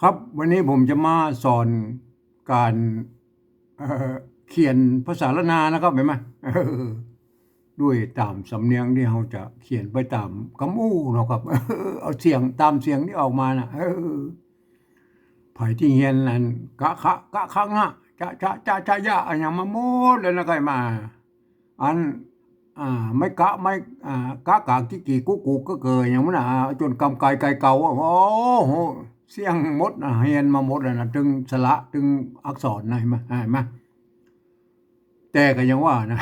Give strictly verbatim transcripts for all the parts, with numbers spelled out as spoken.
ครับ วันนี้ผมจะมาสอนก๋าน เอ่อ เขียนภาษาล้านนานะครับ หันก่อ เออ ด้วยต๋ามสำเนียงตี้เฮาจะเขียนไปต๋ามกำอู้เนาะครับ เอาเสียง ต๋ามเสียงตี้ออกมาน่ะ เออ ใผตี้เฮียนอัน กะ คะ กะ คะ งะ จะ จะ จะ จะ ยะ อะหยังมาหมดแล้วนะ ใค่มา อัน อ่า ไม้กะ ไม้ อ่า กะ กา กิ กี กุ กู เกอะ เกอ อะหยังมันน่ะ อ่า จ๋นกำก๋ายก๋ายเก๋า โอ้โห เสี้ยงหมดนะ เฮียนมาหมดแล้วนะ ตึงสระ ตึงอักษรนะ หันก่อ หันก่อ แต่ก็ยังว่านะ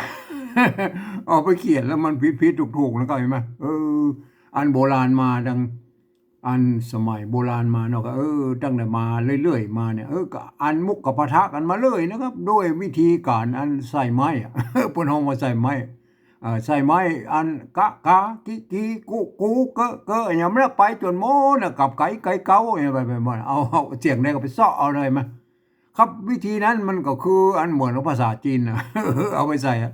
เอาไปเขียนแล้วมันผิดๆ ถูกๆ นะ หันก่อ เออ อันโบราณมาดัง อันสมัยโบราณมาเนาะ ก็ เออ ตั้งแต่มาเรื่อยๆ มาเนี่ย เออ ก็อันมุกก็ปะทะกั๋นมาเรื่อยนะครับ ด้วยวิธีก๋านอันใส่ไม้อะ เปิ้นฮ้องว่าใส่ไม้ เอ่อ ใส่ไม้อันกะ กา กิ กี กุ กู เกอะ เกอ อะหยังมันไปจ๋นหมดนะ กำก๋ายก๋ายเก๋า อะหยังไป ไปหมด เอา เอาเสียงใดก็ไปเซาะเอาเลย หันก่อ ครับ วิธีนั้นมันก็คืออันเหมือนกับภาษาจีนน่ะ เอาไปใส่อะ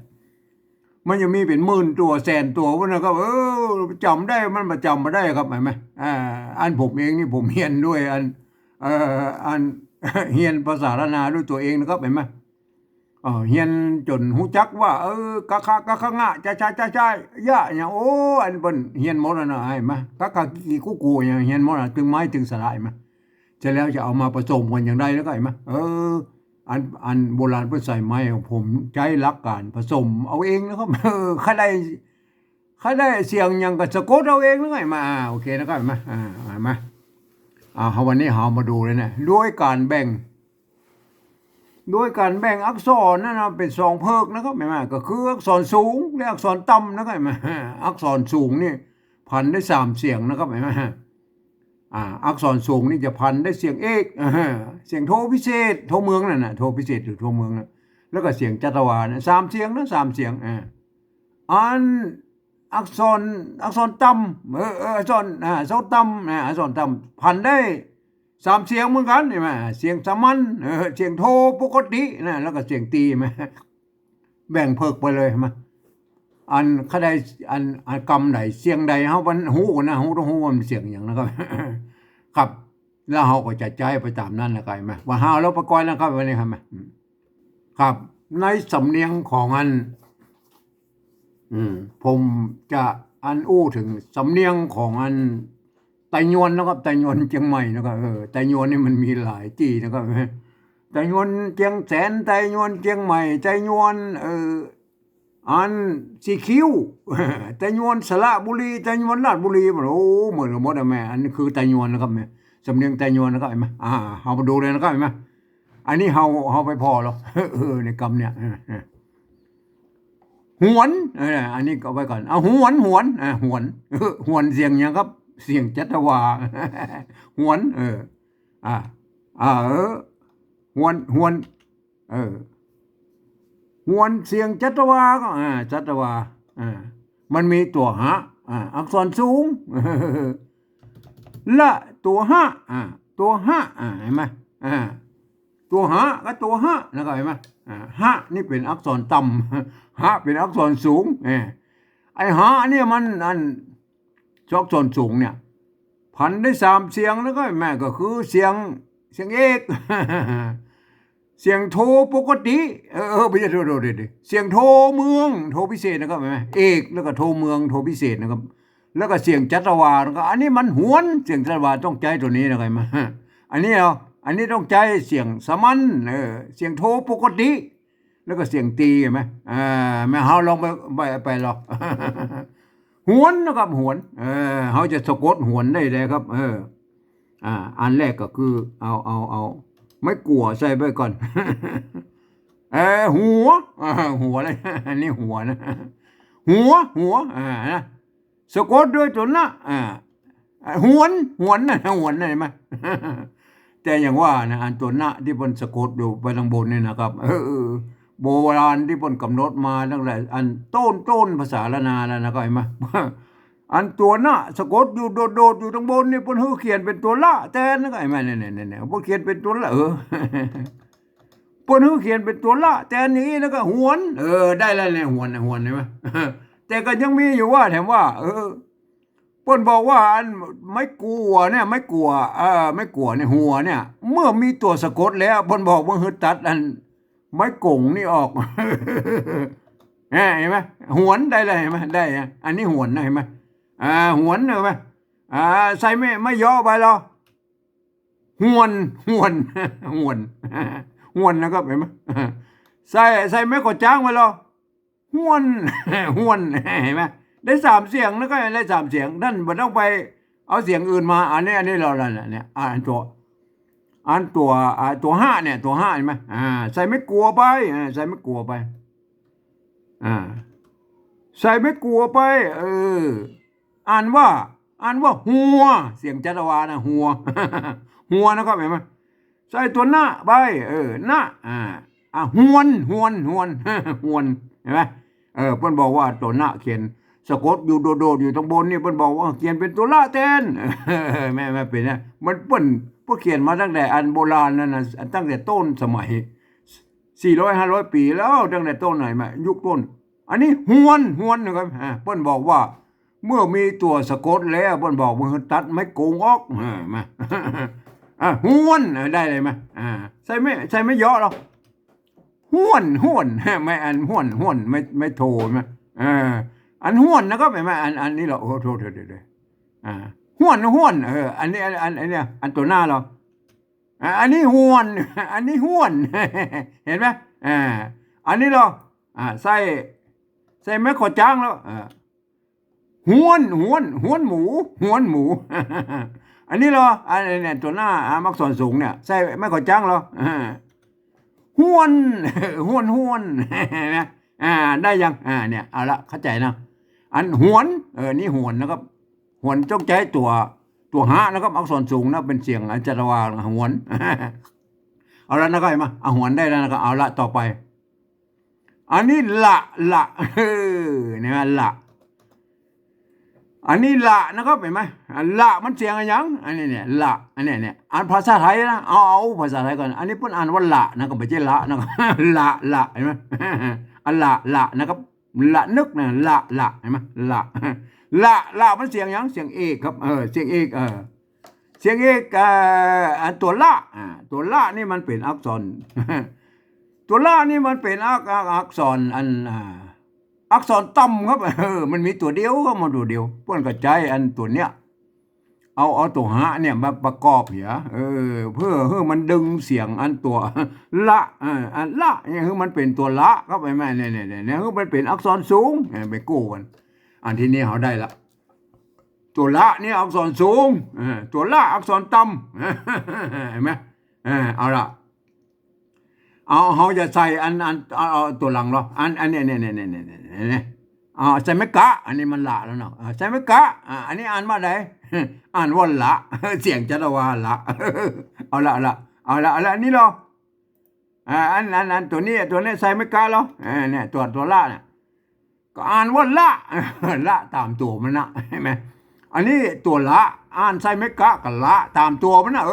มันจะมีเป๋นหมื่นตั๋วแสนตั๋วพุ้นนะครับ เออ จ๋ำได้ มันบ่จ๋ำบ่ได้ครับ หันก่อ อ่า อันผมเองนี่ผมเฮียนด้วยอัน เอ่อ อัน เฮียนภาษาล้านนาด้วยตั๋วเองนะครับ หันก่อ เอ่อ เฮียนจ๋นฮู้จักว่า เออ กะ คะ กะ คะ งะ จะ จะ จะ จะ ยะ อะหยัง โอ้ อันเปิ้นเฮียนหมดแล้วนะ หันก่อ กะ กา กิ กี กุ กู อะหยังเฮียนหมดนะ ตึงไม้ตึงสระ หันก่อ เสร็จแล้วจะเอามาผสมกั๋นอย่างใดแล้วก็ หันก่อ เออ อัน อันโบราณเปิ้นใส่ไม้ ผมใจ๊หลักก๋านผสมเอาเองนะครับ เออ ใค่ได้ ใค่ได้เสียงหยังก็สะกดเอาเองแล้วก็ หันก่อ อ่า โอเคนะครับ หันก่อ อ่า หันก่อ อ่า วันนี้เฮามาดูเลยนะ โดยก๋านแบ่ง โดยก๋านแบ่งอักษรนั่นนะ เป๋นสองเผิกนะครับ หันก่อ ก็คืออักษรสูงและอักษรต่ำนะครับ หันก่อ อักษรสูงนี่พันได้สามเสียงนะครับ หันก่อ อ่า อักษรสูงนี่จะพันได้เสียงเอก อ่า เสียงโทพิเศษ โทเมืองนั่นน่ะ โทพิเศษหรือโทเมืองน่ะ แล้วก็เสียงจัตวานะ สามเสียงนะ สามเสียง อ่า อันอักษร อักษรต่ำ เออ เออ อักษร อ่า อักษรต่ำนะ อักษรต่ำพันได้สามเสียงเหมือนกั๋น หันก่อ เสียงสามัญ เออ เสียงโทปกตินะ แล้วก็เสียงตรี หันก่อ แบ่งเผิกไปเลย หันก่อ อันใค่ได้ อัน อันกำใด เสียงใด เฮาบ่ฮู้นะ เฮาต้องฮู้ว่ามันเสียงหยังนะครับ ครับ แล้วเฮาก็จะใจ๊ไปต๋ามนั้นนะครับ หันก่อ ว่าเฮาแล้วไปก่อนนะครับ วันนี้ครับ อืม ครับ ในสำเนียงของอัน อืม ผมจะอันอู้เถิงสำเนียงของอันไตยวนนะครับ ไตยวนเจียงใหม่นะครับ เออ ไตยวนนี่มันมีหลายตี้นะครับ ไตยวนเจียงแสน ไตยวนเจียงใหม่ ไตยวน เออ อันสีคิ้ว ไตยวนสระบุรี ไตยวนราชบุรี โอ้ เหมือนกั๋นหมดอะแม่ อันนี้คือไตยวนนะครับแม่ สำเนียงไตยวนนะครับ หันก่อ อ่า เฮามาดูเลยนะครับ หันก่อ อันนี้เฮา เฮาไปผ่อแล้ว เออ ในกำเนี่ย เออ เออ หวน เออ อันนี้ก็เอาไว้ก่อน เอาหวน หวน อ่า หวน เออ หวนเสียงหยังครับ เสียงจัตวา หวน เออ อ่า อ่า เออ หวน หวน เออ หวนเสียงจัตวาก็ อ่า จัตวา อ่า มันมีตั๋วหะ อ่า อักษรสูง ละตั๋วหะ อ่า ตั๋วหะ อ่า หันก่อ อ่า ตั๋วหะกับตั๋วหะ แล้วก็หันก่อ อ่า หะนี่เป๋นอักษรต่ำ หะเป๋นอักษรสูง เออ ไอ้หะเนี่ยมันอัน อักษรสูงเนี่ย พันได้สามเสียง แล้วก็หันก่อ ก็คือเสียง เสียงเอก เสียงโทปกติ เออ เออ บ่ใจ้โท โท โท เสียงโทเมือง โทพิเศษนะครับ หันก่อ เอก แล้วก็โทเมือง โทพิเศษนะครับ แล้วก็เสียงจัตวานะครับ อันนี้มันหวน เสียงจัตวาต้องใจ๊ตั๋วนี้นะครับ หันก่อ อันนี้เอา อันนี้ต้องใจ๊เสียงสามัญ เออ เสียงโทปกติ แล้วก็เสียงตรี หันก่อ อ่า แม่เฮาลองไป ไป ไปลอง หวนนะครับ หวน เออ เฮาจะสะกดหวนได้เลยครับ เออ อ่า อันแรกก็คือ เอา เอา เอาไม้กั๋วใส่ไปก่อน เออ หัว อ่า หัวเลย อันนี้หัวนะ หัว หัว อ่า นะ สะกดด้วยตั๋วนะ อ่า หวน หวนนะ หวนนะ หันก่อ แต่อย่างว่านะ อันตั๋วนะตี้เปิ้นสะกดอยู่ไปตางบนนี่นะครับ เออ เออ โบราณตี้เปิ้นก๋ำหนดมาตั้งแต่อันโต้นๆ ภาษาล้านนาแล้วนะครับ หันก่อ อันตั๋วนะสะกดอยู่โดดๆ อยู่ตางบนนี่ เปิ้นหื้อเขียนเป๋นตั๋วละแตนนะครับ หันก่อ เนี่ย เนี่ย เนี่ย เปิ้นเขียนเป๋นตั๋วละ เออ เปิ้นหื้อเขียนเป๋นตั๋วละแตนอย่างนี้แล้วก็หวน เออ ได้แล้วเนี่ย หวน หวน หันก่อ แต่ก็ยังมีอยู่ว่า แถมว่า เออ เปิ้นบอกว่าอันไม้กั๋วเนี่ย ไม้กั๋ว เอ่อ ไม้กั๋วเนี่ย หัวเนี่ย เมื่อมีตั๋วสะกดแล้ว เปิ้นบอกว่าหื้อตัดอันไม้ก๋งนี่ออก อ่า หันก่อ หวนได้เลย หันก่อ ได้ อ่ะ อันนี้หวนนะ หันก่อ อ่า หวน หันก่อ อ่า ใส่ไม้ ไม้ยอไปแล้ว หวน หวน หวน หวนนะครับ หันก่อ ใส่ ใส่ไม้ก่อจ๊างไปแล้ว หวน หวน หันก่อ ได้สามเสียงนะครับ ได้สามเสียง ท่านบ่ต้องไปเอาเสียงอื่นมา อันนี้ อันนี้เรา เราเนี่ย อ่า อันตั๋ว อันตั๋ว อ่า ตั๋วห้าเนี่ย ตั๋วห้าหันก่อ อ่า ใส่ไม้กั๋วไป อ่า ใส่ไม้กั๋วไป อ่า ใส่ไม้กั๋วไป เออ อ่านว่า อ่านว่าหัว เสียงจัตวานะ หัว หัวนะครับ หันก่อ ใส่ตั๋วนะไป เออ นะ อ่า อ่า หวน หวน หวน หวน หันก่อ เออ เปิ้นบอกว่าตั๋วนะเขียนสะกดอยู่โดดๆ อยู่ตางบนนี่ เปิ้นบอกว่าเขียนเป๋นตั๋วละแตน แม่น แม่นเป๋นนะ มันเปิ้น เปิ้นเขียนมาตั้งแต่อันโบราณนั่นนะ ตั้งแต่ต้นสมัย สี่ร้อยห้าร้อยปี๋แล้ว ตั้งแต่ต้นไหนมา ยุคต้น อันนี้หวน หวนนะครับ อ่า เปิ้นบอกว่า เมื่อมีตั๋วสะกดแล้ว เปิ้นบอกว่าหื้อตัดไม้ก๋งออก อ่า มา อ่า หวน เออ ได้เลยมา อ่า ใส่ไม้ ใส่ไม้ยอแล้ว หวน หวน ไม้อันหวน หวน ไม้ ไม้โท หันก่อ อ่า อันหวนนะครับ หันก่อ อัน อันนี้เหรอ โอ้ โทษ โทษ โทษ โทษ อ่า หวน หวน เออ อันนี้ อัน อัน อันเนี้ย อันตั๋วนะเหรอ อ่า อันนี้หวน อันนี้หวน หันก่อ อ่า อันนี้เหรอ อ่า ใส่ ใส่ไม้ก่อจ๊างแล้ว อ่า หวน หวน หวนหมู หวนหมู อันนี้เหรอ อันเนี้ยตั๋วนะ อ่า อักษรสูงเนี่ย ใส่ไม้ก่อจ๊างเหรอ อ่า หวน หวน หวน นะ อ่า ได้ยัง อ่า เนี่ย เอาละ เข้าใจ๋นะ อันหวน เออ นี่หวนนะครับ หวนต้องใจ๊ตั๋ว ตั๋วหะนะครับ อักษรสูงนะ เป๋นเสียงอันจัตวา หวน เอาละนะครับ หันก่อ อ่ะ หวนได้แล้วนะครับ เอาละ ต่อไป อันนี้ละ ละ เออ เนี่ย ละ อันนี้ละนะครับ หันก่อ อ่ะ ละมันเสียงอะหยัง อันนี้เนี่ย ละ อันเนี้ย เนี่ย อันภาษาไทยนะ เอา เอาภาษาไทยก่อน อันนี้เปิ้นอ่านว่าละนะ ก็บ่ใจ้ละนะครับ ละ ละ หันก่อ อันละ ละนะครับ ละนึกนะ ละ ละ หันก่อ ละ ละ ละมันเสียงหยัง เสียงเอกครับ เออ เสียงเอก เออ เสียงเอก เอ่อ อันตั๋วละ อ่า ตั๋วละนี่มันเป๋นอักษร ตั๋วละนี่มันเป๋นอัก อัก อักษรอัน อ่า อักษรต่ำครับ เออ มันมีตั๋วเดียวครับ มันตั๋วเดียว เปิ้นก็ใจ๊อันตั๋วเนี้ย เอา เอาตั๋วหะเนี่ยมาประกอบเหีย เออ เพื่อหื้อมันดึงเสียงอันตั๋วละ เออ อันละเนี่ย หื้อมันเป๋นตั๋วละครับ หันก่อ เนี่ย เนี่ย เนี่ย เนี่ย หื้อมันเป๋นอักษรสูง เนี่ย ไปกู้กัน อันทีนี้เฮาได้ละ ตั๋วละนี่อักษรสูง เออ ตั๋วละอักษรต่ำ หันก่อ เออ เอาละ เอา เฮาจะใส่อัน อัน เอา เอาตั๋วหลังเหรอ อัน อันเนี้ย เนี่ย เนี่ย เนี่ย เนี่ย เนี่ย เอา ใส่ไม้กะ อันนี้มันละแล้วเนาะ อ่า ใส่ไม้กะ อ่า อันนี้อ่านว่าใด อ่านว่าละ เสียงจัตวา ละ เอาละ เอาละ เอาละ เอาละ อันนี้เหรอ อ่า อัน อัน อันตั๋วนี้ ตั๋วนี้ใส่ไม้กะเหรอ อ่า เนี่ย ตั๋ว ตั๋วละเนี่ย ก็อ่านว่าละ ละต๋ามตั๋วมันนะ หันก่อ อันนี้ตั๋วละ อ่านใส่ไม้กะก็ละต๋ามตั๋วมันนะ เอ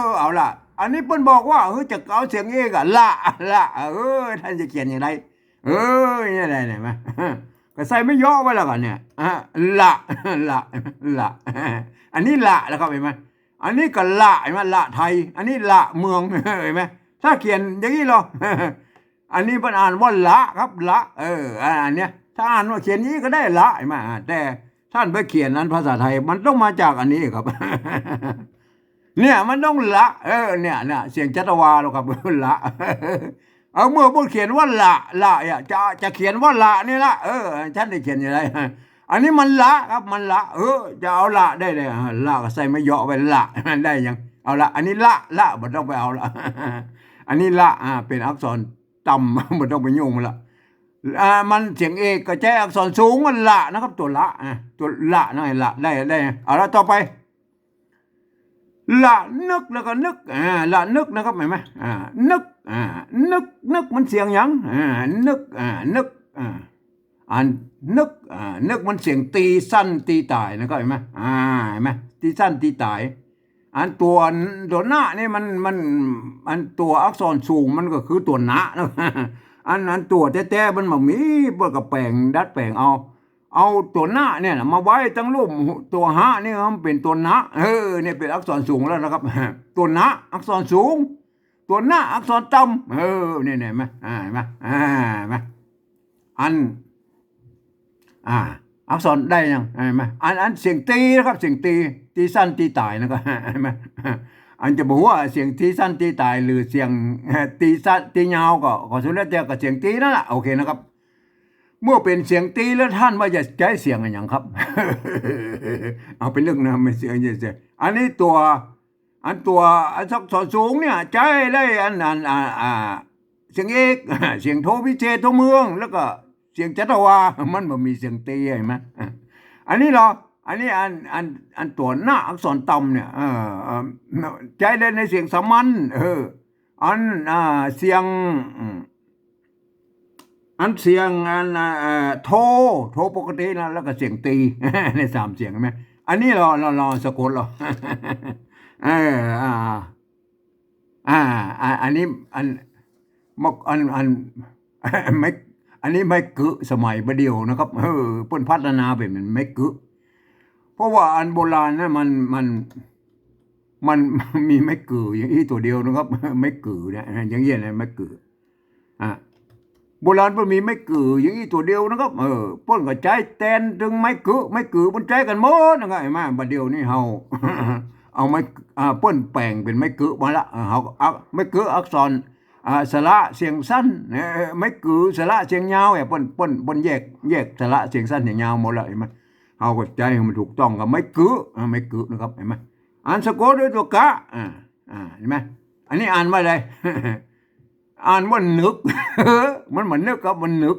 อ เอาละ อันนี้เปิ้นบอกว่า เออ จะเอาเสียงเอกอะ ละ ละ เออ ท่านจะเขียนอย่างใด เออ เนี่ย เนี่ย หันก่อ ก็ใส่ไม้ยอไว้แล้วกันเนี่ย อ่ะ ละ ละ ละ อันนี้ละแล้วครับ หันก่อ อันนี้ก็ละ หันก่อ ละไทย อันนี้ละเมือง หันก่อ ถ้าเขียนอย่างนี้เหรอ อันนี้เปิ้นอ่านว่าละครับ ละ เออ อ่า อันเนี้ย ถ้าอ่านว่าเขียนอย่างนี้ก็ได้ละ หันก่อ อ่า แต่ท่านไปเขียนอันภาษาไทย มันต้องมาจากอันนี้ครับ เนี่ย มันต้องละ เออ เนี่ย เนี่ย เสียงจัตวาแล้วครับ ละ เอา เมื่อเปิ้นเขียนว่าละ ละ เนี่ย จะ จะเขียนว่าละนี่ละ เออ ท่านได้เขียนอย่างไร อันนี้มันละครับ มันละ เออ จะเอาละได้เลย อ่า ละก็ใส่ไม้ยอไว้ ละ ได้ยัง เอาละ อันนี้ละ ละ บ่ต้องไปเอาละ อันนี้ละ อ่า เป๋นอักษรต่ำ บ่ต้องไปยุ่งมันละ อ่า มันเสียงเอกก็ใจ๊อักษรสูงมันละนะครับ ตั๋วละ อ่า ตั๋วละนะ ละ ได้ ได้ เอาละ ต่อไป ละนึกแล้วก็นึก อ่า ละนึกนะครับ หันก่อ อ่า นึก อ่า นึก นึกมันเสียงหยัง อ่า นึก อ่า นึก อ่า อันนึก อ่า นึกมันเสียงตี๋สั้นตี๋ต๋ายนะครับ หันก่อ อ่า หันก่อ ตี๋สั้นตี๋ต๋าย อันตั๋ว ตั๋วนะนี่มัน มัน อันตั๋วอักษรสูงมันก็คือตั๋วนะนะ อัน อันตั๋วแต๊ๆ มันบ่มี เปิ้นก็แป๋ง ดัดแป๋งเอา เอาตั๋วนะเนี่ยนะมาไว้ตังลุ่มตั๋วหะนี่ มันเป๋นตั๋วนะ เออ เนี่ยเป๋นอักษรสูงแล้วนะครับ ตั๋วนะอักษรสูง ตั๋วนะอักษรต่ำ เออ เนี่ย เนี่ย หันก่อ อ่า หันก่อ อ่า หันก่อ อัน อ่า อักษรได้ยัง หันก่อ อัน อันเสียงตี๋นะครับ เสียงตี๋ ตี๋สั้นตี๋ต๋ายนะครับ หันก่อ อันจะบ่ฮู้ว่าเสียงตี๋สั้นตี๋ต๋าย หรือเสียงตี๋สั้นตี๋ยาวก็ ก็สุดแล้วแต่ ก็เสียงตี๋นั่นแหละ โอเคนะครับ เมื่อเป๋นเสียงตี๋แล้วต้านว่าจะใจ๊เสียงอะหยังครับ เอาเป๋นเรื่องนะ ไม่เสียง อันนี้ตั๋ว อันตั๋ว อันอักษรสูงเนี่ย ใจ๊ได้อัน อัน อ่า อ่า เสียงเอก เสียงโทพิเศษโทเมือง แล้วก็เสียงจัตวา มันบ่มีเสียงตี๋ หันก่อ อันนี้เหรอ อันนี้อัน อัน อันตั๋วนะอักษรต่ำเนี่ย เออ เออ ใจ๊ได้ในเสียงสามัญ เออ อัน อ่า เสียง อืม อันเสียง อัน อ่า เอ่อ โท โทปกตินะ แล้วก็เสียงตี๋ ในสามเสียง หันก่อ อันนี้ลอ ลอ ลอสะกดลอ เออ อ่า อ่า อ่า อันนี้ อัน มก อัน อัน ไม้ อันนี้ไม้กึ๊ สมัยบ่าเดี่ยวนะครับ เออ เปิ้นพัฒนาเป๋น เป๋นไม้กึ๊ เพราะว่าอันโบราณนะ มัน มัน มันมีไม้กึ๊อย่างอี้ตั๋วเดียวนะครับ ไม้กึ๊เนี่ย อย่างเงี้ยนะ ไม้กึ๊ อ่ะ โบราณเปิ้นมีไม้กึ๊อย่างอี้ตั๋วเดียวนะครับ เออ เปิ้นก็ใจ๊แตนเถิงไม้กึ๊ ไม้กึ๊เปิ้นใจ๊กั๋นหมดนะครับ หันก่อ บ่าเดี่ยวนี้เฮา เอาไม้ อ่า เปิ้นแป๋งเป๋นไม้กึ๊มาละ เออ เฮาก็เอาไม้กึ๊อักษร อ่า สระเสียงสั้น เออ ไม้กึ๊สระเสียงยาว เออ เปิ้น เปิ้น เปิ้นแยก แยกสระเสียงสั้นเสียงยาวหมดละ หันก่อ เฮาก็ใจ๊หื้อมันถูกต้องกับไม้กึ๊ อ่า ไม้กึ๊นะครับ หันก่อ อันสะกดด้วยตั๋วกะ อ่า อ่า หันก่อ อันนี้อ่านว่าอะไร อ่านว่านึก มันบ่นึกครับ มันนึก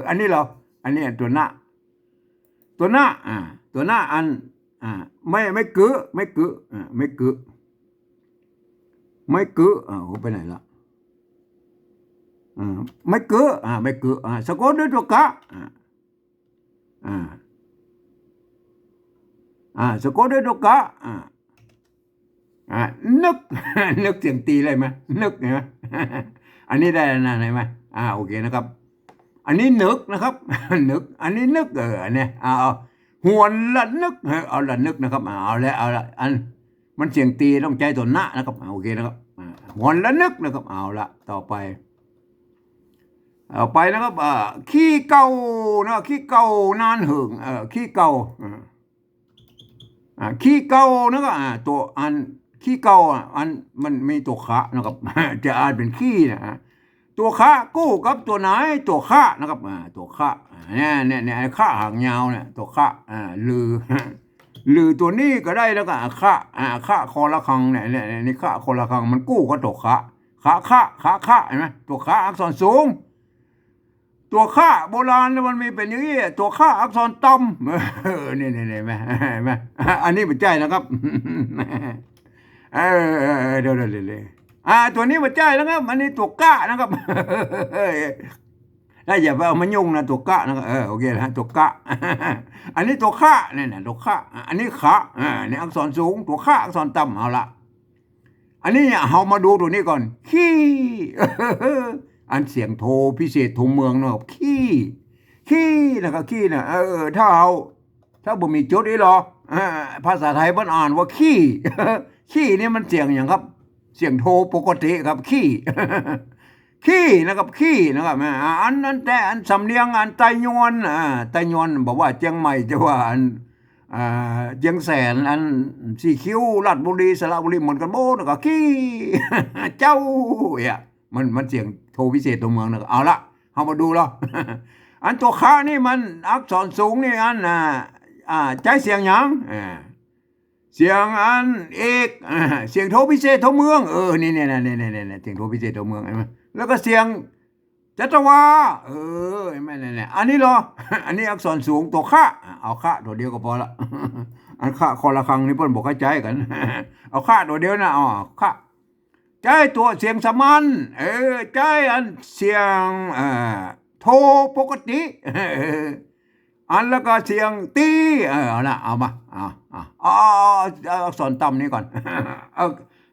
อันนี้ลอ อันนี้ตั๋วนะ ตั๋วนะ อ่า ตั๋วนะอัน อ่า ไม้ ไม้กึ๊ ไม้กึ๊ อ่า ไม้กึ๊ ไม้กึ๊ อ่า โอ้ ไปไหนละ อ่า ไม้กึ๊ อ่า ไม้กึ๊ อ่า สะกดด้วยตั๋วกะ อ่า อ่า อ่า สะกดด้วยตั๋วกะ อ่า อ่า นึก นึกเสียงตี๋เลยไหม นึก หันก่อ อันนี้ได้แล้วนะ หันก่อ อ่า โอเคนะครับ อันนี้นึกนะครับ นึก อันนี้นึก เออ อันเนี้ย เอา เอา หวนละนึก เออ เอาละนึกนะครับ เอาละ เอาละ อัน มันเสียงตี๋ต้องใจ๊ตั๋วนะนะครับ อ่า โอเคนะครับ อ่า หวนละนึกนะครับ เอาละ ต่อไป ต่อไปนะครับ อ่า ขี้เก่านะ ขี้เก่านานเหิง เออ ขี้เก่า อ่า อ่า ขี้เก่านะก็ อ่า ตั๋วอัน ขี้เก่า อ่ะ อันมันมีตั๋วขะนะครับ จะอ่านเป๋นขี้นะ อ่า ตั๋วขะกู้กับตั๋วไหน ตั๋วขะนะครับ อ่า ตั๋วขะ อ่า เนี่ย เนี่ย เนี่ย ขะหางยาวเนี่ย ตั๋วขะ อ่า หรือ หรือตั๋วนี้ก็ได้แล้วก็ อ่า ขะ อ่า ขะคอระฆังเนี่ย เนี่ย เนี่ย นี่ขะคอระฆัง มันกู้กับตั๋วขะ ขะ ขะ ขะ ขะ หันก่อ ตั๋วขะอักษรสูง ตั๋วขะโบราณเนี่ยมันมีเป๋นอย่างอี้ ตั๋วขะอักษรต่ำ เออ นี่ นี่ นี่ หันก่อ หันก่อ อันนี้บ่ใจ้นะครับ เออ เออ เออ เดี๋ยว เดี๋ยว เดี๋ยว เดี๋ยว อ่า ตั๋วนี้บ่ใจ้นะครับ อันนี้ตั๋วกะนะครับ เออ แล้วอย่าไปเอามายุ่งนะ ตั๋วกะนะครับ เออ โอเคนะ ตั๋วกะ อันนี้ตั๋วขะ เนี่ยนะ ตั๋วขะ อันนี้ขะ อ่า เนี่ยอักษรสูง ตั๋วขะอักษรต่ำ เอาละ อันนี้เนี่ย เฮามาดูตั๋วนี้ก่อน ขี้ อันเสียงโทพิเศษโทเมืองเนาะ ขี้ ขี้นะครับ ขี้นะ เออ ถ้าเอา ถ้าบ่มีจุดอี้ลอ อ่า ภาษาไทยเปิ้นอ่านว่าขี้ ขี้นี่มันเสียงหยังครับ เสียงโทปกติครับ ขี้ ขี้นะครับ ขี้นะครับ อ่า อันนั้นแต่อันสำเนียงอันไตยวน อ่า ไตยวน บ่ว่าเจียงใหม่ จะว่าอัน อ่า เจียงแสน อันสีคิ้ว ราชบุรี สระบุรี เหมือนกั๋นหมดนะครับ ขี้ เจ้า เนี่ย มัน มันเสียงโทพิเศษโทเมืองนะครับ เอาละ เฮามาดูลอ อันตั๋วขะนี่มันอักษรสูงนี่อัน อ่า อ่า ใจ๊เสียงหยัง อ่า เสียงอันเอก อ่า เสียงโทพิเศษโทเมือง เออ นี่ นี่ นี่ เสียงโทพิเศษโทเมือง หันก่อ แล้วก็เสียงจัตวา เออ หันก่อ นี่ นี่ อันนี้ลอ อันนี้อักษรสูงตั๋วขะ อ่า เอาขะตั๋วเดียวก็ปอละ อันขะคอระฆังนี่เปิ้นบ่เข้าใจ๋กั๋น เอาขะตั๋วเดียวนะ อ๋อ ขะ ใจ๊ตั๋วเสียงสามัญ เออ ใจ๊อันเสียง เอ่อ โทปกติ อันแล้วก็เสียงตี๋ เออ เอาละ เอามา เอา เอา เอา เอา เอาอักษรต่ำนี้ก่อน เอา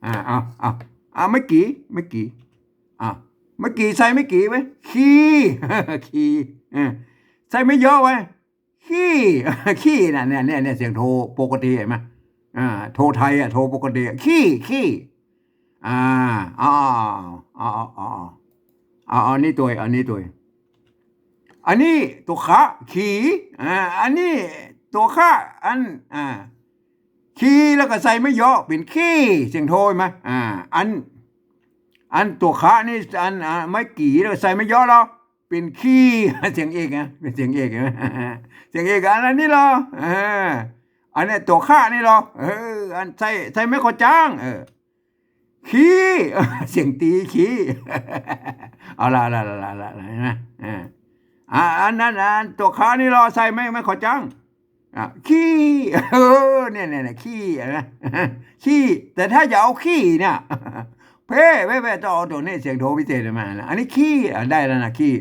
อ่า เอา เอา เอา ไม้กี่ ไม้กี่ อ่า ไม้กี่ ใส่ไม้กี่ไว้ ขี้ ขี้ เออ ใส่ไม้ยอไว้ ขี้ ขี้น่ะ เนี่ย เนี่ย เนี่ย เสียงโทปกติ หันก่อ อ่า โทไทยอะ โทปกติอะ ขี้ ขี้ อ่า เอา เอา เอา อันนี้ตวย อันนี้ตวย อันนี้ตั๋วขะ ขี อ่า อันนี้ตั๋วขะ อัน อ่า ขี แล้วก็ใส่ไม้ยอ เป๋นขี้ เสียงโท หันก่อ อ่า อัน อันตั๋วขะนี่ อัน อ่า ไม้กี่ แล้วก็ใส่ไม้ยอ แล้วเป๋นขี้ เสียงเอกนะ เป๋นเสียงเอก หันก่อ เสียงเอก อัน อันนี้ลอ อ่า อันนี้ตั๋วขะนี่ลอ เออ อันใส่ ใส่ไม้ขอจ๊าง เออ ขี้ เสียงตี๋ ขี้ เอาละ เอาละ เอาละ เอาละ หันก่อ อ่า อ่า อันนั้น อันตั๋วขะนี่ลอ ใส่ไม้ ไม้ขอจ๊าง อ่ะ ขี้ เออ เนี่ย เนี่ย เนี่ย ขี้ หันก่อ ขี้ แต่ถ้าจะเอาขี้เนี่ย เพ่ เพ่ เพ่ ต้องเอาตั๋วนี้ เสียงโทพิเศษมานะ อันนี้ขี้ อ่ะ ได้แล้วนะ ขี้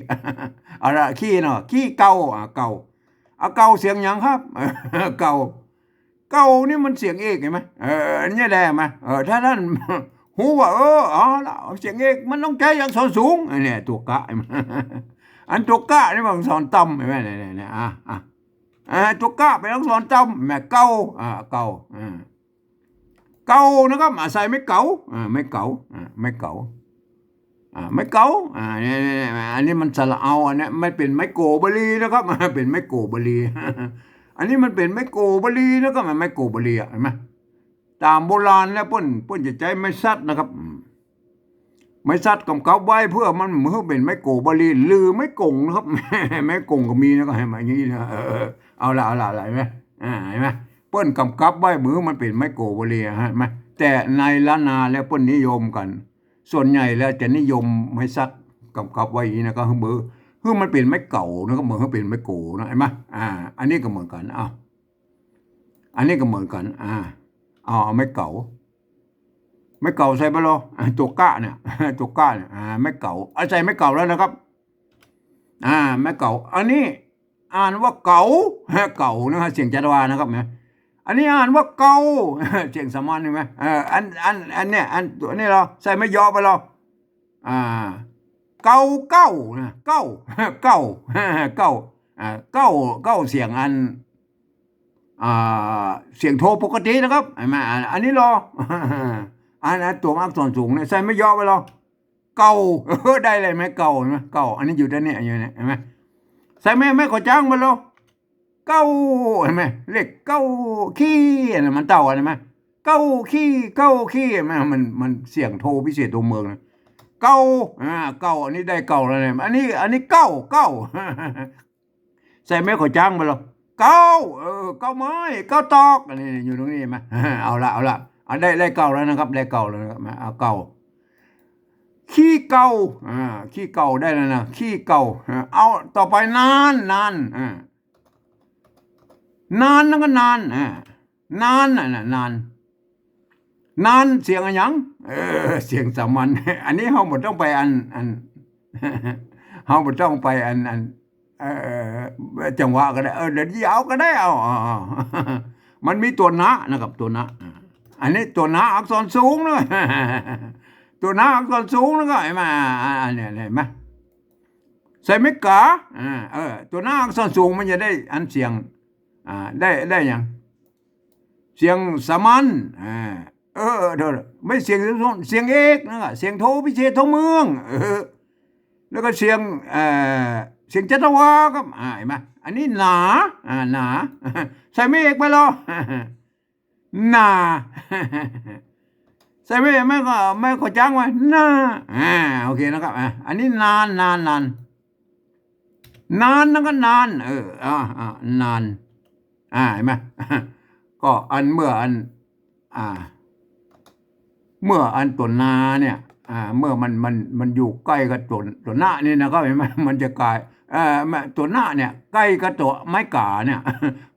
เอาละ ขี้เนาะ ขี้เก่า อ่ะ เก่า อ่ะ เก่าเสียงหยังครับ เก่า เก่านี่มันเสียงเอก หันก่อ เออ อันนี้แหละ หันก่อ เออ ถ้าต้านฮู้ว่า เออ เอาละ เสียงเอกมันต้องใจ๊อักษรสูง อันนี้ตั๋วกะ หันก่อ อันตั๋วกะนี่มันอักษรต่ำ หันก่อ เนี่ย เนี่ย เนี่ย อ่ะ อ่ะ อ่า ตั๋วกะเป๋นอักษรต่ำ หันก่อ เก่า อ่า เก่า อ่า เก่านะครับ อ่า ใส่ไม้เก๋า อ่า ไม้เก๋า อ่า ไม้เก๋า อ่า ไม้เก๋า อ่า เนี่ย เนี่ย เนี่ย อันนี้มันสระเอา อันนี้มันเป๋นไม้โกบรีนะครับ เป๋นไม้โกบรี อันนี้มันเป๋นไม้โกบรีนะครับ ไม้โกบรีอะ หันก่อ ต๋ามโบราณแล้วเปิ้น เปิ้นจะใจ๊ไม้สักนะครับ อืม ไม้สักก๋ำกับไว้เปื้อมันบ่หื้อเป๋นไม้โกบรี หรือไม้ก๋งนะครับ ไม้ก๋งก็มีนะ ก็หันก่อ อย่างนี้นะ เออ เออ เอาละ เอาละ เอาละ หันก่อ อ่า หันก่อ เปิ้นก๋ำกับไว้บ่หื้อมันเป๋นไม้โกบรี หันก่อ แต่ในล้านนาแล้วเปิ้นนิยมกั๋น ส่วนใหญ่แล้วจะนิยมไม้สักก๋ำกับไว้อย่างนี้นะ ก็คือบ่หื้อมันเป๋นไม้เก๋านะครับ บ่หื้อเป๋นไม้โกนะ หันก่อ อ่า อันนี้ก็เหมือนกั๋น อ้าว อันนี้ก็เหมือนกั๋น อ่า เอา เอาไม้เก๋า ไม้เก๋าใส่ไปลอ อ่า ตั๋วกะเนี่ย ตั๋วกะเนี่ย อ่า ไม้เก๋า เอาใส่ไม้เก๋าแล้วนะครับ อ่า ไม้เก๋า อันนี้อ่านว่าเก๋า เก๋านะฮะ เสียงจัตวานะครับ เนี่ย อันนี้อ่านว่าเก่า เสียงสามัญ หันก่อ เออ อัน อัน อันเนี่ย อันตั๋วนี้ลอ ใส่ไม้ยอไปลอ อ่า เก่า เก่านะ เก่า เก่า เก่า อ่า เก่า เก่าเสียงอัน อ่า เสียงโทปกตินะครับ หันก่อ อัน อันนี้ลอ อัน อันตั๋วอักษรสูงเนี่ย ใส่ไม้ยอไปลอ เก่า เออ ได้เลย ไม้เก๋า หันก่อ เก่า อันนี้อยู่ด้านนี้ อยู่เนี่ย หันก่อ ใส่ไม้ ไม้ขอจ๊างไปลอ เก่า หันก่อ เลขเก่า ขี้ อันนั้นมันเต่า หันก่อ เก่า ขี้ เก่า ขี้ หันก่อ มัน มันเสียงโทพิเศษตัวเมืองนะ เก่า อ่า เก่า อันนี้ได้เก่าแล้วเนี่ย อันนี้ อันนี้เก่า เก่า ใส่ไม้ขอจ๊างไปลอ เก่า เออ เก่าไม้ เก่าตอก อันนี้อยู่ตรงนี้ หันก่อ เอาละ เอาละ เอา ได้ ได้เก่าแล้วนะครับ ได้เก่าแล้วนะครับ เอา เก่า ขี้เก่า อ่า ขี้เก่าได้แล้วนะ ขี้เก่า อ่า เอา ต่อไป นาน นาน อ่า นาน นั่นก็นาน อ่า นานน่ะนะ นาน นาน เสียงอะหยัง เออ เสียงสามัญ อันนี้เฮาบ่ต้องไปอัน อัน เฮาบ่ต้องไปอัน อัน เอ่อ จังหวะก็ได้ เออ เดี๋ยวยาวก็ได้ เอา เอา เอา มันมีตั๋วนะนะครับ ตั๋วนะ อ่า อันนี้ตั๋วนะอักษรสูงนะ ตั๋วนะอักษรสูงนะ ก็หันก่อ อ่า อันนี้ หันก่อ ใส่ไม้ก๋า อ่า เออ ตั๋วนะอักษรสูงมันจะได้อันเสียง อ่า ได้ ได้หยัง เสียงสามัญ อ่า เออ เออ เดี๋ยว ไม่เสียงสูง เสียงเอกนะ เสียงโทพิเศษโทเมือง เออ แล้วก็เสียง เอ่อ เสียงจัตวาครับ อ่า หันก่อ อันนี้หนา อ่า หนา ใส่ไม้เอกไปลอ หนา ใส่ไม้ ไม้ขอ ไม้ขอจ๊างไว้ หนา อ่า โอเคนะครับ อ่า อันนี้นาน นาน นาน นาน นั่นก็นาน เออ อ่า อ่า นาน อ่า หันก่อ ก็อันเมื่ออัน อ่า เมื่ออันตั๋วนาเนี่ย อ่า เมื่อมัน มัน มันอยู่ใก้กับตั๋ว ตั๋วนะนี่นะครับ หันก่อ มันจะกลาย เอ่อ ตั๋วนะเนี่ย ใก้กับตั๋วไม้ก๋าเนี่ย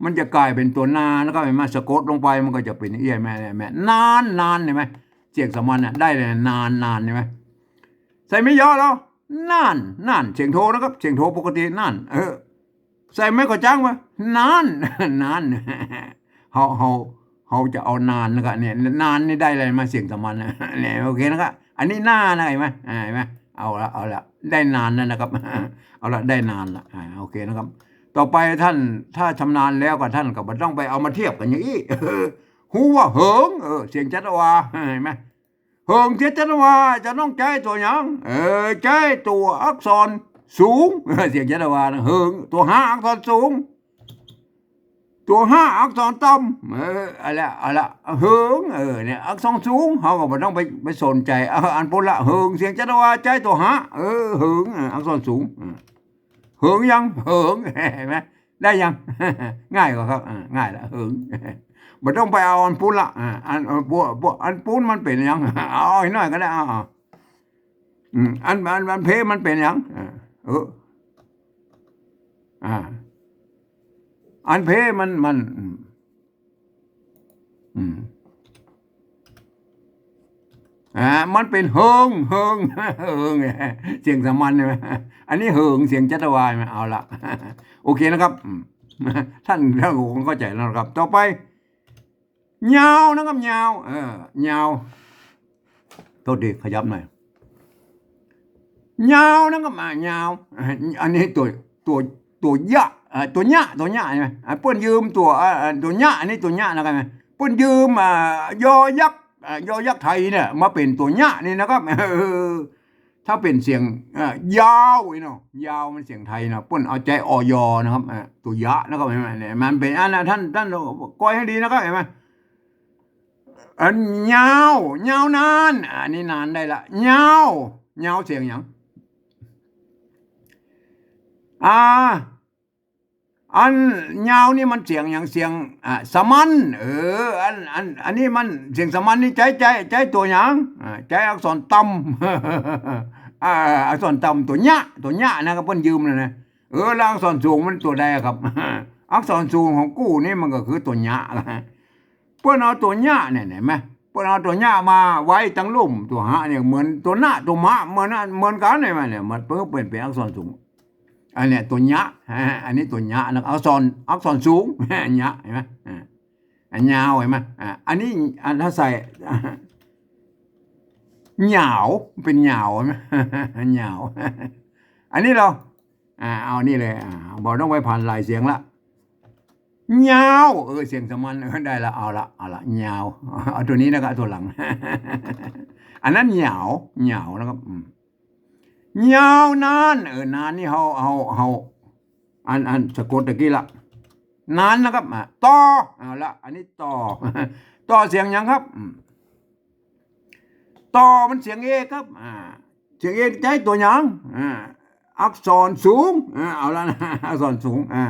มันจะกลายเป๋นตั๋วนานนะครับ หันก่อ สะกดลงไปมันก็จะเป๋นเอี้ย หันก่อ หันก่อ นาน นาน หันก่อ เสียงสามัญเนี่ย ได้เลย นาน นาน หันก่อ ใส่ไม้ยอลอ นาน นาน เสียงโทนะครับ เสียงโทปกติ นาน เออ ใส่ไม้ขอจ๊างวะ นาน นาน เฮา เฮา เฮาจะเอานานนะครับ เนี่ย นานนี่ได้เลยมา เสียงสามัญนะ เนี่ย โอเคนะครับ อันนี้หน้านะ หันก่อ อ่า หันก่อ เอาละ เอาละ ได้นานแล้วนะครับ เอาละ ได้นานละ อ่า โอเคนะครับ ต่อไปท่าน ถ้าชำนาญแล้วก็ท่านก็บ่ต้องไปเอามาเทียบกั๋นอย่างอี้ ฮู้ว่าเหิง เออ เสียงจัตวา หันก่อ เหิงเสียงจัตวาจะต้องใจ๊ตั๋วหยัง เออ ใจ๊ตั๋วอักษรสูง เสียงจัตวานะ เหิง ตั๋วหะอักษรสูง ตั๋วหะอักษรต่ำ เออ เอาละ เอาละ เหิง เออ เนี่ย อักษรสูง เฮาก็บ่ต้องไป ไปสนใจ๋ เอาอันปู้นละ เหิง เสียงจัตวาใจ๊ตั๋วหะ เออ เหิง เออ อักษรสูง เออ เหิงยัง เหิง หันก่อ ได้ยัง ง่ายกว่าครับ อ่า ง่ายละ เหิง บ่ต้องไปเอาอันปู้นละ อ่า อัน เอ่อ พวก พวกอันปู้นมันเป๋นหยัง เอาอันนี้หน่อยก็ได้ เอา เอา อืม อัน อัน อันเพมันเป๋นหยัง อ่า เออ อ่า อันเพมัน มัน อืม อืม อ่า มันเป๋นเหิง เหิง เหิง เสียงสามัญใช่ไหม อันนี้เหิง เสียงจัตวาใช่ไหม เอาละ โอเคนะครับ อืม ท่าน ท่านคงเข้าใจ๋แล้วนะครับ ต่อไป ยาวนะครับ ยาว เออ ยาว โทษที ขยับหน่อย ยาวนะครับ อ่ะ ยาว อันนี้ตั๋ว ตั๋ว ตั๋วยะ อ่ะ ตั๋วยะ ตั๋วยะใช่ไหม อ่ะ เปิ้นยืมตั๋ว อ่ะ อ่ะ ตั๋วยะ อันนี้ตั๋วยะนะครับ เปิ้นยืม อ่ะ ยอยักษ์ อ่ะ ยอยักษ์ไทยเนี่ย มาเป๋นตั๋วยะนี่นะครับ เออ ถ้าเป๋นเสียง อ่ะ ยาวอี้เนาะ ยาวมันเสียงไทยเนาะ เปิ้นเอาใจ๊ อยอ นะครับ อ่ะ ตั๋วยะนะครับ หันก่อ เนี่ย มันเป๋นอันนะ ท่าน ท่านก้อยหื้อดีนะครับ หันก่อ อันยาว ยาวนาน อันนี้นานได้ละ ยาว ยาวเสียงหยัง อ่า อันยาวนี่มันเสียงหยัง เสียง อ่า สามัญ เออ อัน อัน อันนี้มันเสียงสามัญนี่ใจ๊ ใจ๊ ใจ๊ตั๋วหยัง อ่า ใจ๊อักษรต่ำ อ่า อักษรต่ำตั๋วยะ ตั๋วยะนะ ก็เปิ้นยืมนะนะ เออ แล้วอักษรสูงมันตั๋วใดอะครับ อักษรสูงของกูนี่มันก็คือตั๋วยะละ เปิ้นเอาตั๋วยะเนี่ย หันก่อ เปิ้นเอาตั๋วยะมาไว้ตังลุ่มตั๋วหะเนี่ย เหมือนตั๋วนะ ตั๋วมะ เหมือนอัน เหมือนกั๋น หันก่อ เนี่ย มันเป๋น เป๋น เป๋นอักษรสูง อันเนี้ยตั๋วยะ อันนี้ตั๋วยะนะ อักษร อักษรสูง ยะ หันก่อ อ่า อันยาว หันก่อ อ่า อันนี้ อันถ้าใส่ หยาว เป๋นหยาว หันก่อ หยาว อันนี้เรา อ่า เอานี่เลย อ่า บ่ต้องไปผ่านหลายเสียงละ ยาว เออ เสียงสามัญ เออ ได้ละ เอาละ เอาละ ยาว เอาตั๋วนี้นะครับ ตั๋วหลัง อันนั้นหยาว หยาวนะครับ อืม ยาวนาน เออ นานนี่เฮา เฮา เฮา อัน อันสะกดตะกี้ละ นานนะครับ อ่ะ ต่อ เอาละ อันนี้ต่อ ต่อเสียงหยังครับ อืม ต่อมันเสียงเอครับ อ่า เสียงเอใจ๊ตั๋วหยัง อ่า อักษรสูง อ่า เอาละนะ อักษรสูง อ่า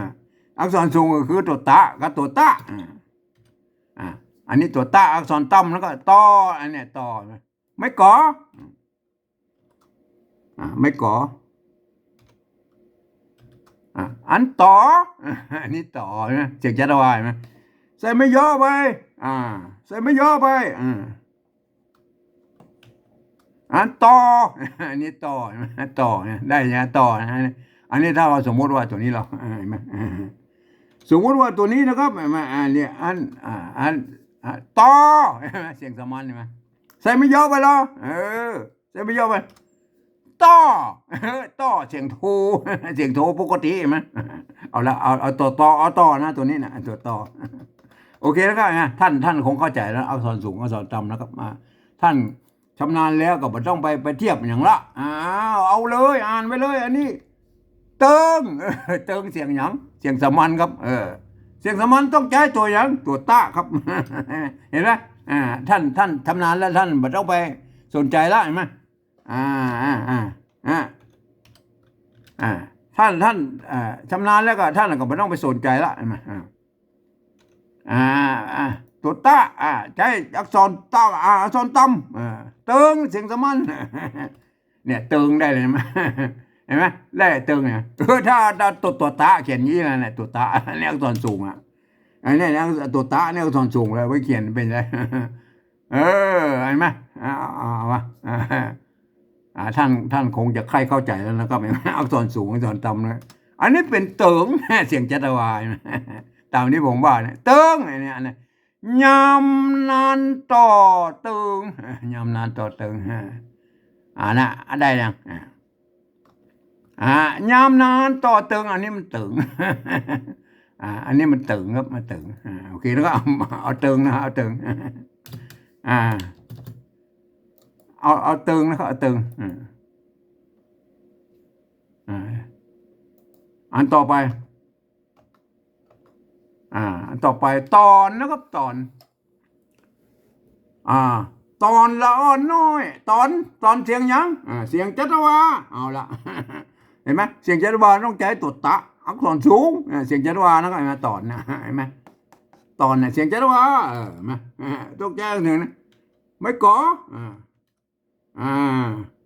อักษรสูงก็คือตั๋วตะกับตั๋วตะ อ่า อ่า อันนี้ตั๋วตะ อักษรต่ำแล้วก็ต่อ อันเนี้ยต่อ ไม้ก๋อ อ่า ไม้ก๋อ อ่า อันต่อ อันนี้ต่อนะ เสียงจัตวา หันก่อ ใส่ไม้ยอไป อ่า ใส่ไม้ยอไป อ่า อันต่อ อันนี้ต่อ หันก่อ ต่อนะ ได้นะ ต่อนะ อันนี้ถ้าเราสมมติว่าตั๋วนี้เรา เออ หันก่อ เออ สมมติว่าตั๋วนี้นะครับ หันก่อ อ่า เนี่ย อัน อ่า อัน อ่า ต่อ หันก่อ เสียงสามัญ หันก่อ ใส่ไม้ยอไปเหรอ เออ ใส่ไม้ยอไป ต่อ ต่อ เสียงโท เสียงโทปกติ หันก่อ เอาละ เอา เอาต่อ ต่อ เอาต่อนะ ตั๋วนี้นะ ตั๋วต่อ โอเคแล้วก็นะ ท่าน ท่านคงเข้าใจ๋แล้ว อักษรสูง อักษรต่ำนะครับ อ่า ท่านชำนาญแล้วก็บ่ต้องไป ไปเทียบหยังละ อ้าว เอาเลย อ่านไปเลย อันนี้ เติง เติงเสียงหยัง เสียงสามัญครับ เออ เสียงสามัญต้องใจ๊ตั๋วหยัง ตั๋วตะครับ หันก่อ อ่า ท่าน ท่านชำนาญแล้ว ท่านบ่ต้องไปสนใจ๋ละ หันก่อ อ่า อ่า อ่า อ่า อ่า ท่าน ท่าน อ่า ชำนาญแล้วก็ท่านก็บ่ต้องไปสนใจ๋ละ หันก่อ อ่า อ่า อ่า ตั๋วตะ อ่า ใจ๊อักษรต่ำ อ่า อักษรต่ำ อ่า เติงเสียงสามัญ เนี่ย เติงได้เลย หันก่อ หันก่อ ได้เติงเนี่ย เออ ถ้า ถ้าตั๋ว ตั๋วตะเขียนอย่างนี้นะเนี่ย ตั๋วตะ เนี่ยอักษรสูงอ่ะ อันเนี้ยนะ ตั๋วตะเนี่ยอักษรสูงเลย ไว้เขียนเป๋นไง เออ หันก่อ เอา เอา เอาวะ อ่า ท่าน ท่านคงจะใค่เข้าใจ๋แล้วนะครับ อักษรสูง อักษรต่ำนะ อันนี้เป๋นเติง เสียงจัตวา ต๋ามตี้ผมว่าเนี่ย เติง อันเนี้ย อันเนี้ย ยามนานต่อเติง ยามนานต่อเติง อ่า น่ะ ได้ยัง อ่า อ่า ยามนานต่อเติง อันนี้มันเติง อ่า อันนี้มันเติงครับ มันเติง อ่า โอเค แล้วก็เอา เอาเติงนะ เอาเติง อ่า เอา เอาเติงนะครับ เอาเติง อ่า อ่า อันต่อไป อ่า อันต่อไป ตอนนะครับ ตอน อ่า ตอนละอ่อนน้อย ตอน ตอนเสียงหยัง อ่า เสียงจัตวา เอาละ หันก่อ เสียงจัตวาต้องใจ๊ตั๋วตะ อักษรสูง อ่า เสียงจัตวานะครับ หันก่อ ตอนนะ หันก่อ ตอนน่ะ เสียงจัตวา เออ หันก่อ อ่า ต้องใจ๊อักษรนะ ไม้ก๋อ อ่า อ่า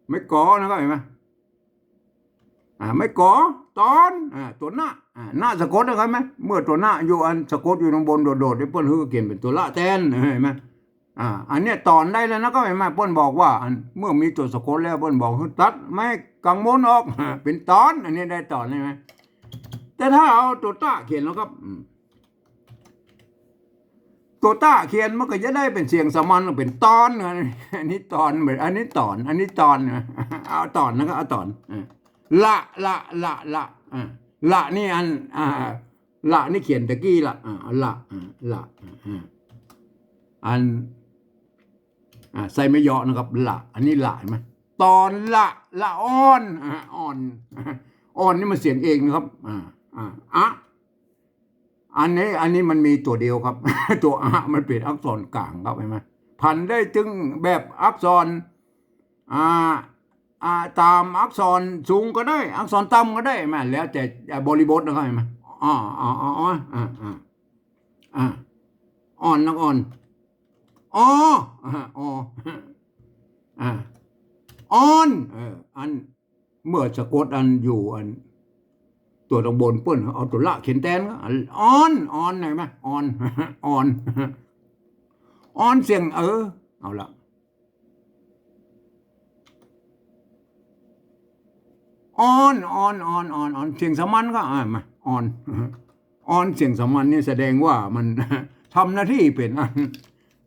ไม้ก๋อนะครับ หันก่อ อ่า ไม้ก๋อ ตอน อ่า ตั๋วนะ อ่า นะสะกดนะครับ หันก่อ เมื่อตั๋วนะอยู่อันสะกดอยู่ตางบนโดดๆ นี่เปิ้นหื้อเขียนเป๋นตั๋วละแตน หันก่อ อ่า อันเนี้ยตอนได้แล้วนะครับ หันก่อ เปิ้นบอกว่าอันเมื่อมีตั๋วสะกดแล้วเปิ้นบอกหื้อตัดไม้ก๋างบนออก เป๋นตอน อันนี้ได้ตอนใช่ไหม แต่ถ้าเอาตั๋วตะเขียนแล้วครับ อืม ตั๋วตะเขียนมันก็จะได้เป๋นเสียงสามัญ เป๋นตอน อันนี้ตอน อันนี้ตอน อันนี้ตอน เอาตอนนะครับ เอาตอน อ่า ละ ละ ละ ละ อ่า ละนี่อัน อ่า ละนี่เขียนตะกี้ละ อ่า ละ อ่า ละ อ่า อัน อ่า ใส่ไม้ยอนะครับ ละ อันนี้ละ หันก่อ ตอนละ ละอ่อน อ่า อ่อน อ่อนนี่มันเสียงเอกนะครับ อ่า อ่า อะ อันนี้ อันนี้มันมีตั๋วเดียวครับ ตั๋วอะมันเป๋นอักษรก๋างครับ หันก่อ ผันได้ตึงแบบอักษร อ่า อ่า ต๋ามอักษรสูงก็ได้ อักษรต่ำก็ได้ หันก่อ แล้วแต่ อ่า บริบทนะครับ หันก่อ อ่า อ่า อ่า อ่า อ่า อ่า อ่อนนะ อ่อน ออ อ่า ออ อ่า อ่อน เออ อัน เมื่อสะกดอันอยู่อันตั๋วตางบนเปิ้นเอาตั๋วละเขียนแตนก็ อ่อน อ่อน หันก่อ อ่อน อ่อน อ่อนเสียง เออ เอาละ อ่อน อ่อน อ่อน อ่อน อ่อน เสียงสามัญก็ อ่า มา อ่อน อ่อนเสียงสามัญนี่แสดงว่ามัน ทำหน้าตี้เป๋นอัน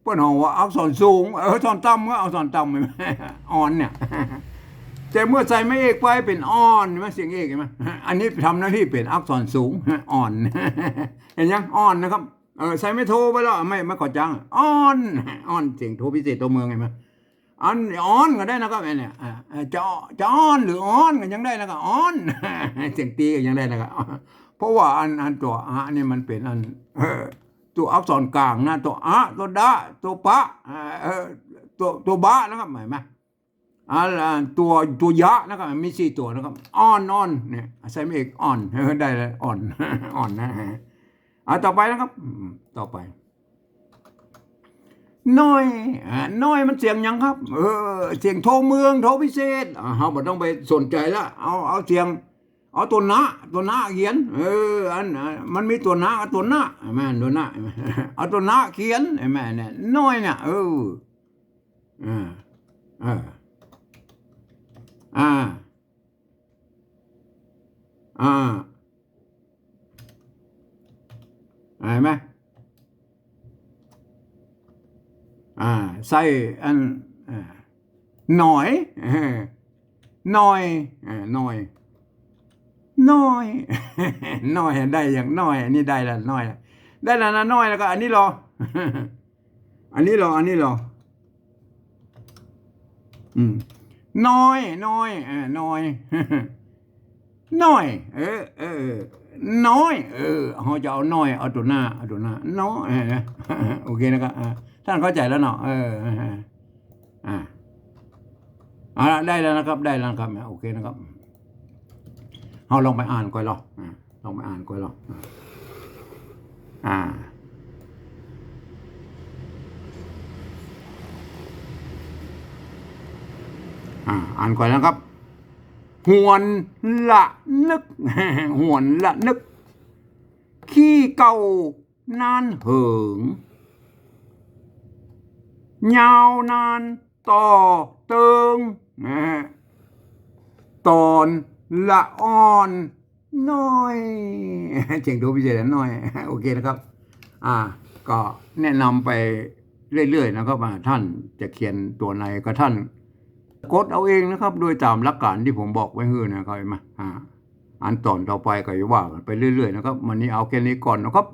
เปิ้นฮ้องว่าอักษรสูง เออ อักษรต่ำก็อักษรต่ำ อ่อนเนี่ย แต่เมื่อใส่ไม้เอกไปเป๋นอ่อน หันก่อ เสียงเอก หันก่อ อันนี้ทำหน้าตี้เป๋นอักษรสูง อ่อน หันก่อ อ่อนนะครับ เออ ใส่ไม้โทไปแล้ว ไม้ ไม้ขอจาง อ่อน อ่อน เสียงโทพิเศษตัวเมือง หันก่อ อันอ่อนก็ได้นะครับ อันเนี่ย อ่า อ่า จะ จะอ่อนหรืออ้อนก็ยังได้นะครับ อ้อน เสียงตี๋ก็ยังได้นะครับ เพราะว่าอัน อันตั๋วอะนี่มันเป๋นอัน เออ ตั๋วอักษรก๋างนะ ตั๋วอะ ตั๋วดะ ตั๋วปะ อ่า เออ ตั๋ว ตั๋วบะนะครับ หันก่อ อัน อ่า ตั๋ว ตั๋วยะนะครับ มีสี่ตั๋วนะครับ อ่อน อ่อน เนี่ย ใส่ไม้เอก อ่อน เออ ได้แล้ว อ่อน อ่อนนะ อ่า ต่อไปนะครับ อืม ต่อไป น้อย อ่า น้อยมันเสียงหยังครับ เออ เสียงโทเมือง โทพิเศษ อ่า เฮาบ่ต้องไปสนใจ๋ละ เอา เอาเสียง เอาตั๋วนะ ตั๋วนะเขียน เออ อัน อ่า มันมีตั๋วนะกับตั๋วนะ หันก่อ ตั๋วนะ เอาตั๋วนะเขียน หันก่อ เนี่ย น้อยเนี่ย เออ อ่า เออ อ่า อ่า หันก่อ อ่า ใส่อัน อ่า หน่อย เออ หน่อย เออ หน่อย หน่อย หน่อย ได้อย่างหน่อย อันนี้ได้ละ หน่อย ได้แล้วนะ หน่อย แล้วก็อันนี้ลอ อันนี้ลอ อันนี้ลอ อืม น้อย น้อย อ่า น้อย น้อย เออ เออ น้อย เออ เฮาจะเอาน้อย เอาตั๋วนะ เอาตั๋วนะ น้อย เออ โอเคนะครับ อ่า ต้านเข้าใจ๋แล้วเนาะ เออ อ่า อ่า เอาละ ได้แล้วนะครับ ได้แล้วนะครับ โอเคนะครับ เฮาลองไปอ่านก่อนลอ อ่า ลองไปอ่านก่อนลอ อ่า อ่า อ่านก่อนนะครับ หวนละนึก หวนละนึก ขี้เก่านานเหิง ยาวนานต่อเติง นะฮะ ตอนละอ่อนน้อย เจ๋งโทพิเศษน้อย โอเคนะครับ อ่า ก็แนะนำไปเรื่อยๆ นะครับ ว่าท่านจะเขียนตั๋วไหนก็ท่าน กดเอาเองนะครับ โดยต๋ามหลักก๋านตี้ผมบอกไว้หื้อนะครับ หันมา อ่า อันต๋อนต่อไปก็จะว่ากั๋นไปเรื่อยๆ นะครับ วันนี้เอาแค่นี้ก่อนนะครับ